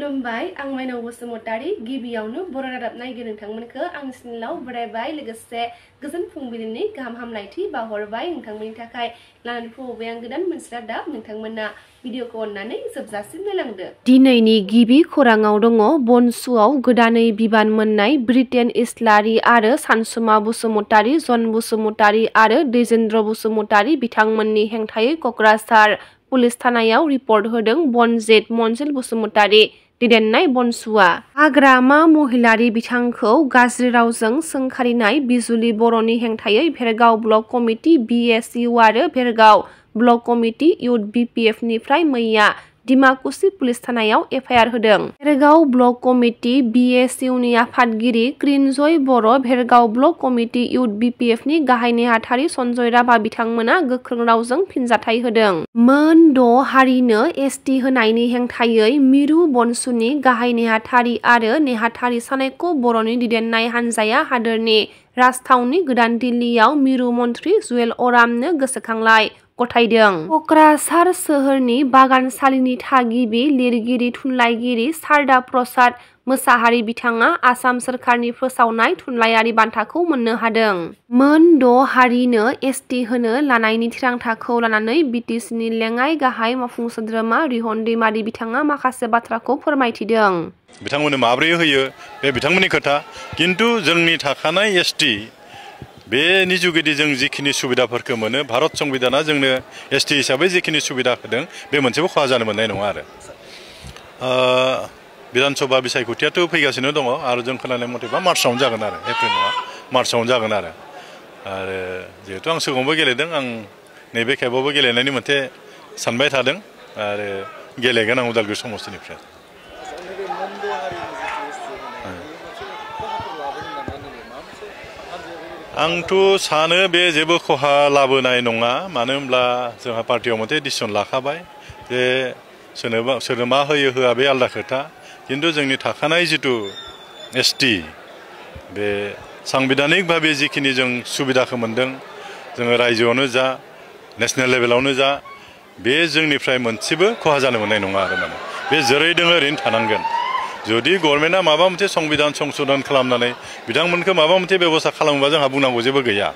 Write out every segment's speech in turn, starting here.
खुलुमबाय आं माइनाव बसुमतारी गिबियावनो बर' रादाब नायगिरि नोंथांमोनखौ आंनि चेनेलाव बरायबाय लोगोसे गोजोन फुंबिलिनि गाहाम हामलायथि बावहरबाय नोंथांमोननि थाखाय लानानै फैबाय आं गोदान मोनसे रादाब नोंथांमोना भिडिअखौ अननानै जोबजासिम नायलांदो। दिनैनि गिबि खौराङाव दङ बनसुआव गोदानै बिबान मोननाय ब्रिटेन इस्लारि आरो सानसुमा बसुमतारी जन बसुमतारी आरो दैजेन्द्र बसुमतारी बिथांमोननि हेंथायै क'क्राझार पुलिस थानायाव रिपर्ट होदों बनजित मनजिल बसुमतारी दैदेननाय बनसुआ हाग्रामा महिलारि बिथांखौ गाज्रि रावजों सोंखारिनाय बिजुलि बर'नि हेंथायै भेरगाव ब्लक कमिटि BSU आरो Bhergaon block committee youth BPF निफ्राय मैया डिमाकुसि पुलिस थानायाव FIR होदों। भेरगाव ब्लक कमिटि BSU नि आफादगिरि Krinjoy Boro' Bhergaon block committee youth BPF नि गाहाय नेहाथारि सन्जय राभा बिथांमोना गोख्रों रावजों फिनजाथाय होदों। मोन 6 हारिनो ST होनायनि हेंथायै मिरु बनसुनि गाहाय नेहाथारि आरो नेहाथारि सानायख' बर'नि दैदेननाय हानजाया हादोरनि राजथावनि गोदान दिल्लीयाव मिरु मन्थ्रि जुएल अरामनो गोसोखांलाय गथायदों। क'क्राझार सोहोरनि बागानसालिनि थागिबि लिरगिरि थुनलाइगिरि सारदा प्रसाद मोसाहारि बिथाङा आसाम सोरखारनि फोसावनाय थुनलाइयारि बान्थाखौ मोननो हादों। मोन 6 हारिनो ST होनो लानायनि थिरांथाखौ लानानै BTCनि लेङाइ गाहाय मावफुं सोद्रोमा रिहन दैमारि बिथाङा माखासे बाथ्राखौ फोरमायथिदों। बिथांमोननो माबोरै होयो बे बिथांमोननि खोथा खिन्थु जोंनि थाखानाय ST बेनि जुगिदि जों जिखिनि सुबिदाफोरखौ मोनो भारत संबिधाना जोंनो ST हिसाबै जिखिनि सुबिदा होदों बे मोनसेबो खहा जानो मोननाय नङा आरो बिधान सभा बिसायख'थियाथ' फैगासिनो दङ आरो जों खोनानाय मथेबा मार्चआवनो जागोन आरो एप्रिल नङा मार्चआवनो जागोन आरो जिहेतु आं सिगाङावबो गेलेदों आं नैबे खेबावबो गेलेनायनि मोनसे सानबाय थादों आरो गेलेगोन आं उदालगुरि समस्तिनिफ्राय। आंथ' सानो बे जेबो खहा लाबोनाय नङा मानो होनब्ला जोंहा पार्टियाव मोनसे डिसिसन लाखाबाय जे सोरनो मा होयो होआ बे आलदा खोथा खिन्थु जोंनि थाखानाय जिथु ST बे सांबिधानिक भाबे जिखिनि जों सुबिदाखौ मोनदों जोङो रायजोआवनो जा नेसनेल लेभेलावनो जा बे जोंनिफ्राय मोनसेबो खहा जानो मोननाय नङा आरो माने बे जेरै दङ ओरैनो थानांगोन। जुदि गभर्नमेन्टआ माबा मोनसे संबिधान संशोधन खालामनानै बिथांमोनखौ माबा मोनसे बेबस्था खालामोबा जोंहा बुंनांगौ जेबो गैया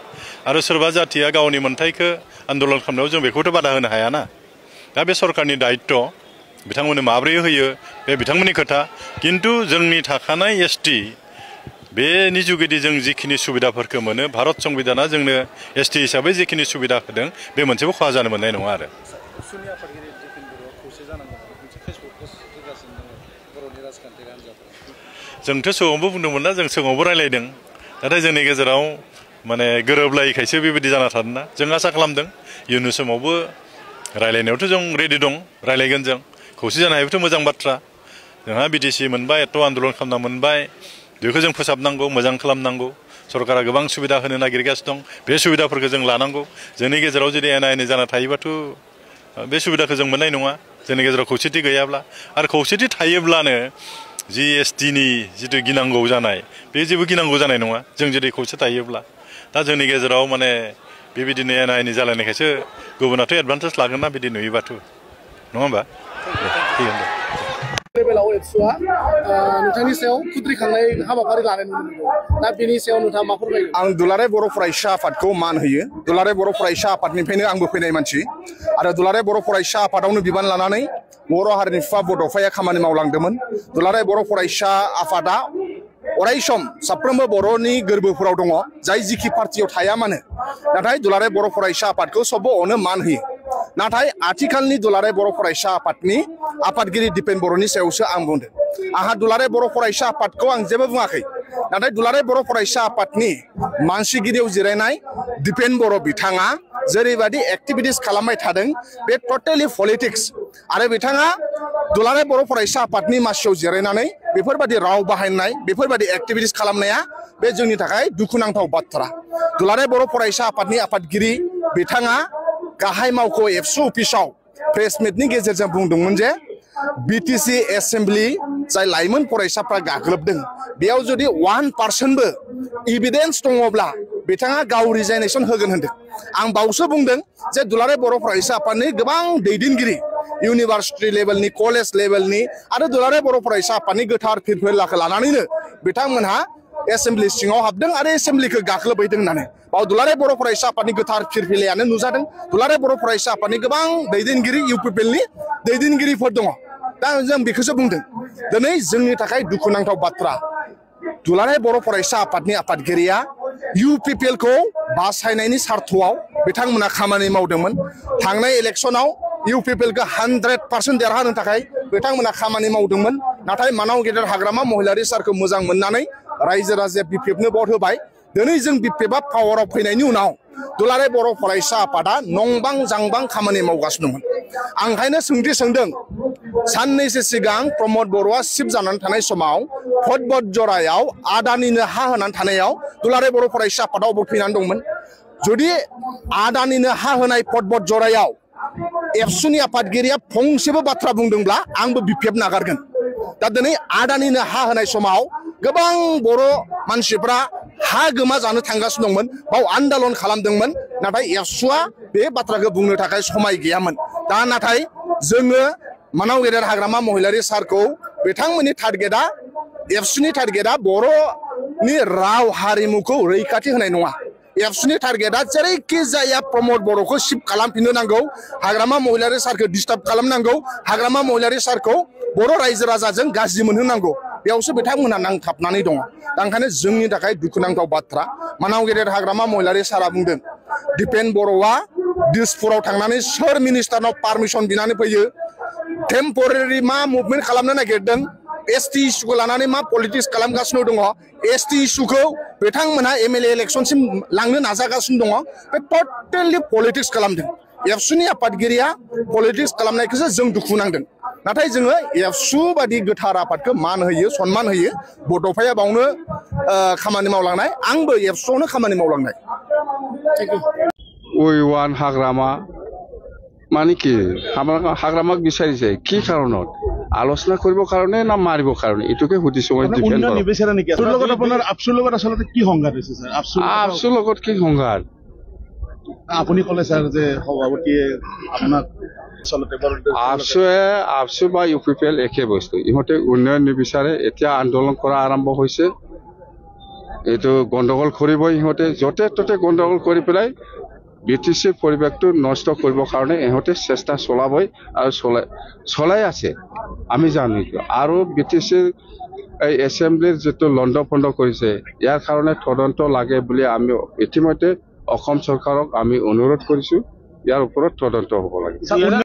आरो सोरबा जाथिया गावनि मोन्थाइखौ आन्दलन खालामनायाव जों बेखौथ' बादा होनो हायाना दा बे सरकारनि दायित्व बिथांमोननो माबोरै होयो बे बिथांमोननि खोथा खिन्थु जोंनि थाखानाय ST बेनि जुगिदि जों जिखिनि सुबिदाफोरखौ मोनो भारत संबिधाना जोंनो ST हिसाबै जिखिनि सुबिदा होदों बे मोनसेबो खहा जानो मोननाय नङा आरो जोंथ' सिगाङावबो बुंदोंमोन ना जों सिगाङावबो रायलायदों नाथाय जोंनि गेजेराव माने गोरोबलायिखायसो बेबायदि जाना थादोंना जों आसा खालामदों इयुन समावबो रायलायनायावथ' जों रेडि दं रायलायगोन जों खौसे जानो हायोबाथ' मोजां बाथ्रा जोंहा BTC मोनबाय एथ' आन्दलन खालामना मोनबाय बेखौ जों फोसाबनांगौ मोजां खालामनांगौ सरकारा गोबां सुबिदा होनो नागिरगासिनो दं बे सुबिदाफोरखौ जों लानांगौ जोंनि गेजेराव जुदि एना-एनि जाना थायोबाथ' बे सुबिदाखौ जों मोननाय नङा जोंनि गेजेराव खौसेथि गैयाब्ला आरो खौसेथि थायोब्लानो जि STनि जिथु गिनांगौ जानाय बे जेबो गिनांगौ जानाय नङा जों जुदि खौसे थायोब्ला दा जोंनि गेजेराव माने बेबायदिनो एना-एनि जालायनायखायसो गुबुनाथ' एडभान्टेज लागोन ना बिदि नुयोबाथ' नङा होमबा थिगानो दं। लेभेलाव एबसुआ नोंथांनि सायाव खुद्रिखांनाय हाबाफारि लानाय नुनो मोनदों दा बेनि सायाव नोंथाङा मा फोरमायो? आं दुलाराय बर' फरायसा आफादखौ मान होयो दुलाराय बर' फरायसा आफादनिफ्रायनो आंबो फैनाय मानसि आरो दुलाराय बर' फरायसा आफादावनो बिबान लानानै बर' हारिनि बिफा बड'फाया खामानि मावलांदोंमोन। दुलाराय बर' फरायसा आफादा अरायसम साफ्रोमबो बर'नि गोरबोफोराव दङ जाय जिखि पार्टियाव थाया मानो नाथाय दुलाराय बर' फरायसा आफादखौ सबबो अनो मान होयो नाथाय आथिखालनि दुलाराय बर' फरायसा आफादनि आफादगिरि दिपेन बर'नि सायावसो आं बुंदों आंहा दुलाराय बर' फरायसा आफादखौ आं जेबो बुङाखै नाथाय दुलाराय बर' फरायसा आफादनि मानसिगिरियाव जिरायनाय दिपेन बर' बिथाङा जेरैबायदि एक्टिभिटिस खालामबाय थादों बे टटेलि पलिटिक्स आरो बिथाङा दुलाराय बर' फरायसा आफादनि मासियाव जिरायनानै बेफोरबायदि राव बाहायनाय बेफोरबायदि एक्टिभिटिस खालामनाया बे जोंनि थाखाय दुखुनांथाव बाथ्रा। दुलाराय बर' फरायसा आफादनि आफादगिरि बिथाङा गाहाय मावख' एबसु अफिसाव प्रेस मिटनि गेजेरजों बुंदोंमोन जे BTC एसेम्बलि जाय लाइमोन फरायसाफ्रा गाग्लोबदों बेयाव जुदि 1%बो एभिडेन्स दङब्ला बिथाङा गाव रिजाइनेसन होगोन होनदों। आं बावसो बुंदों जे दुलाराय बर' फरायसा आफादनि गोबां दैदेनगिरि इउनिभार्सिटि लेभेलनि कलेज लेभेलनि आरो दुलाराय बर' फरायसा आफादनि गोथार फिरफिलाखौ लानानैनो बिथांमोनहा एसेम्ब्लि सिङाव हाबदों आरो एसेम्ब्लिखौ गाख्लोबहैदों होननानै बाव दुलाराय बर' फरायसा आफादनि गोथार फिरफिलायानो नुजादों दुलाराय बर' फरायसा आफादनि गोबां दैदेनगिरि इउपिपिएलनि दैदेनगिरिफोर दङ दा जों बेखौसो बुंदों दिनै जोंनि थाखाय दुखुनांथाव बाथ्रा दुलाराय बर' फरायसा आफादनि आफादगिरिया इउपिपिएलखौ बासायनायनि सार्थआव बिथांमोना खामानि मावदोंमोन थांनाय इलेक्सनाव इउपिपिएलखौ 100% देरहानो थाखाय बिथांमोना खामानि मावदोंमोन नाथाय मानाव गेदेर हाग्रामा महिलारि सारखौ मोजां मोननानै रायजो राजाया बिपिएफनो भट होबाय दिनै जों बिपिएफआ पावाराव फैनायनि उनाव दुलाराय बर' फरायसा आफादा नंबां जांबां खामानि मावगासिनो दंमोन आं ओंखायनो सोंथि सोंदों साननैसो सिगां प्रमद बर'आ सिफ जानानै थानाय समाव भट जरायाव आदानिनो हा होनानै थानायाव दुलाराय बर' फरायसा आफादाव भट फैनानै दंमोन जुदि आदानिनो हा होनाय भट जरायाव एबसुनि आफादगिरिया फंसेबो बाथ्रा बुंदोंब्ला आंबो बिपिएफ नागारगोन दा दिनै आदानिनो हा होनाय समाव गोबां बर' मानसिफ्रा हा गोमा जानो थांगासिनो दंमोन बाव आन्दोलन खालामदोंमोन नाथाय एबसुआ बे बाथ्राखौ बुंनो थाखाय समाय गैयामोन दा नाथाय जोङो मानाव गेदेर हाग्रामा महिलारि सारखौ बिथांमोननि टारगेटआ एबसुनि टारगेटआ बर'नि राव हारिमुखौ रैखाथि होनाय नङा एबसुनि टारगेटआ जेरैखि जाया प्रमद बर'खौ सिफ खालामफिननो नांगौ हाग्रामा महिलारि सारखौ डिस्टार्ब खालामनांगौ हाग्रामा महिलारि सारखौ बर' रायजो राजाजों गाज्रि मोनहोनांगौ बेयावसो बिथांमोनहा नांथाबनानै दङ दा ओंखायनो जोंनि थाखाय दुखुनांथाव बाथ्रा मानाव गेदेर हाग्रामा महिलारि सारा बुंदों दिपेन बर'आ दिसपुराव थांनानै सोर मिनिस्टारनाव पारमिसन बिनानै फैयो टेम्परारि मा मुभमेन्ट खालामनो नागिरदों एसटि इस्युखौ लानानै मा पलिटिक्स खालामगासिनो दङ एसटि इस्युखौ बिथांमोनहा एमएलए इलेक्सनसिम लांनो नाजागासिनो दङ बे टटेलि पलिटिक्स खालामदों एबसुनि आफादगिरिया पलिटिक्स खालामनायखौसो जों दुखु नांदों नाथाय जोङो एबसु बादि गोथार आफादखौ मान होयो सन्मान होयो बड'फाया बावनो खामानि मावलांनाय आंबो एबसुआवनो खामानि मावलांनाय ওয়ান হাগ্রামা মানে কি হাগ্রামাক বিচাৰিছে কি কাৰণত আলোচনা কৰিব কাৰণে না মাৰিব কাৰণে এটোকে সুধিছো মই ডিফেন্ড কৰক নিবিচাৰে নেকি তোৰ লগত আপোনাৰ আপসুৰ লগত আসলে কি সংঘাত হৈছে স্যার আপসুৰ লগত কি সংঘাত আপুনি ক'লে স্যার যে সভাপতিয়ে আপোনাক আপসু বা ইউপিপিএল একে বস্তু ইহঁতে উন্নয়ন নিবিচাৰে এতিয়া আন্দোলন কৰা আৰম্ভ হৈছে এইটো গণ্ডগোল কৰিব ইহঁতে যতে ততে গণ্ডগোল কৰি পেলাই বিটিসিৰ পৰিৱেশটো নষ্ট কৰিবৰ কাৰণে ইহঁতে চেষ্টা চলাবই আৰু চলাই আছে আমি জানো আৰু বিটিসিৰ এই এছেম্বলিৰ যেটো লণ্ডভণ্ড কৰিছে ইয়াৰ কাৰণে তদন্ত লাগে বুলি আমি ইতিমধ্যে অসম চৰকাৰক আমি অনুৰোধ কৰিছো ইয়াৰ ওপৰত তদন্ত হ'ব লাগে